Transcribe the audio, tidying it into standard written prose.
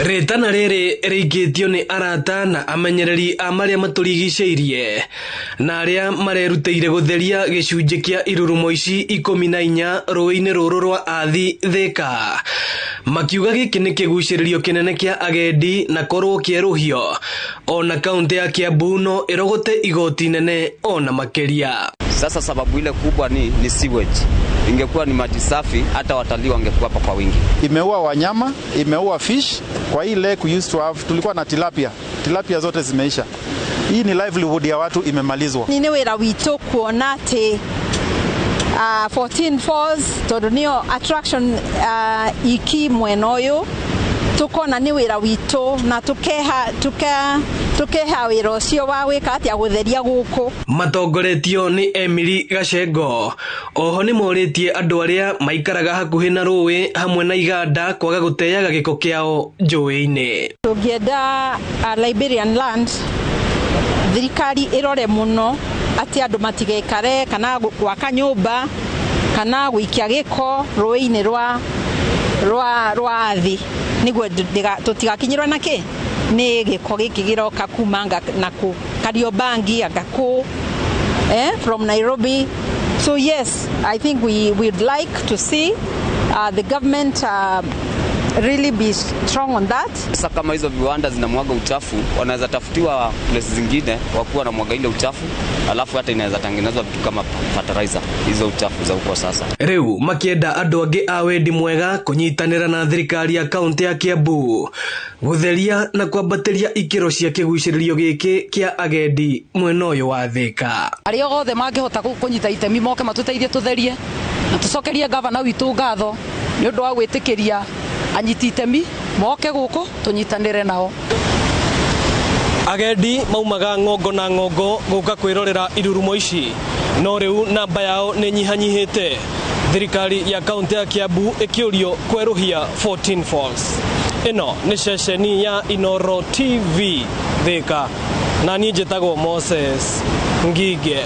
Rĩtana rĩrĩ rĩikĩtio nĩ arata na amenyereri a marĩa matũrigicĩirie na arĩa marerutĩire gũtheria gĩcunjĩ kĩa irurumo ici 14 rũĩ-inĩ rũrũ rwa Athi Thika, makiuga gĩkĩ nĩ kĩgucĩrĩrio kĩnene kĩa agendi na korwo kĩerũhio ona kaunti ya Kiambu no ĩrogote igoti nene ona makĩria. Sasa sababu ile kubwa ni sewage. Ingekuwa ni maji safi, hata watalii wangekuwa hapa kwa wingi. Imeua wanyama, imeua fish. Kwa hii lake we used to have, tulikuwa na tilapia, tilapia zote zimeisha. Hii ni livelihood ya watu imemalizwa. Nĩ wĩra witũ kuona atĩ 14 Falls, tondũ nĩyo attraction iki mwena ũyũ, tukona nĩ wĩra witũ na tukeha wĩra ũcio wa gwĩka atĩa, gũtheria gũkũ. Matongoretio nĩ Emily Gacengo, oho nĩ morĩtie andũ arĩa maikaraga hakuhĩ na rũĩ hamwe na iganda kwaga gũteaga gĩko kĩao njũĩ-inĩ. Tũngĩenda Liberian land thirikari ĩrore mũno atĩ andũ matigaikare kana gwaka nyũmba kana gũikia gĩko rũĩ-inĩ rwa Athi, nĩguo tũtigakinyĩrwo na kĩ nĩ gĩko gĩkĩ gĩroka kuma na kũ Kariobangi anga kũ, from Nairobi. So yes, I think we would like to see the government really be strong on that. Sasa kama hizo viwanda zinamwaga uchafu, wanaweza tafutiwa place zingine wakuwa wanamwaga ile uchafu, alafu hata inaweza tengenezwa vitu kama fertilizer hizo uchafu za huko sasa. Rĩu makĩenda andũ angĩ a wendi mwega kũnyitanĩra na thirikari ya kaunti ya Kiambu gũtheria na kwambatĩria ikĩro cia kĩgucĩrĩrio gĩkĩ kĩa agendi mwena ũyũ wa Thika. Arĩa othe mangĩhota kũnyita itemi moke matũteithie tũtherie na tũcokerie gavana witũ ngatho nĩ ũndũ wa gwĩtĩkĩria anyiti itemi moke gũkũ tũnyitanĩre nao. Agendi maumaga ng'ongo na ng'ongo gũka kwĩrorera irurumo ici, no rĩu namba yao nĩ nyihanyihĩte. Thirikari ya kaunti ya Kiambu ĩkĩũrio kwerũhia 14 Falls. Ĩno nĩ ceceni ya Inoro TV Thika, na niĩ njĩtagwo Moses Ngige.